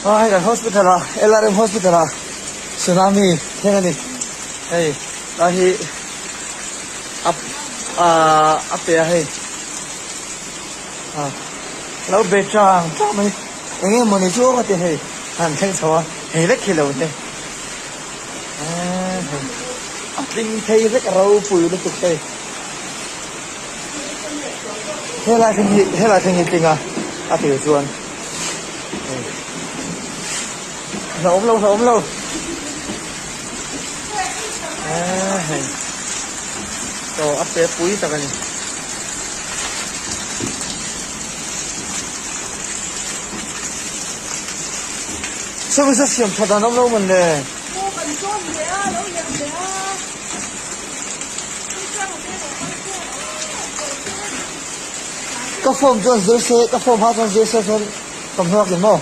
A hei kan hospital ah LRM hospital ah tsunami thleng a ni hei lai hi a ahh a pe a hei ah lo be chang chang mai eng nge mawni chu ka ti hei han thleng chho a hei vek hi lo te eee hei a tling phei vek a ropui lutuk hei. Helai thleng hi helai thleng hi tling a a tir chuan hei hlauhawm lo hlauhawm lo eee hei aw a fe pui tak a ni. Service a siam that dan awm lo mawn le. Ka form chuan zir se ka form ha chuan zir se chuan thawmhnaw a kim maw.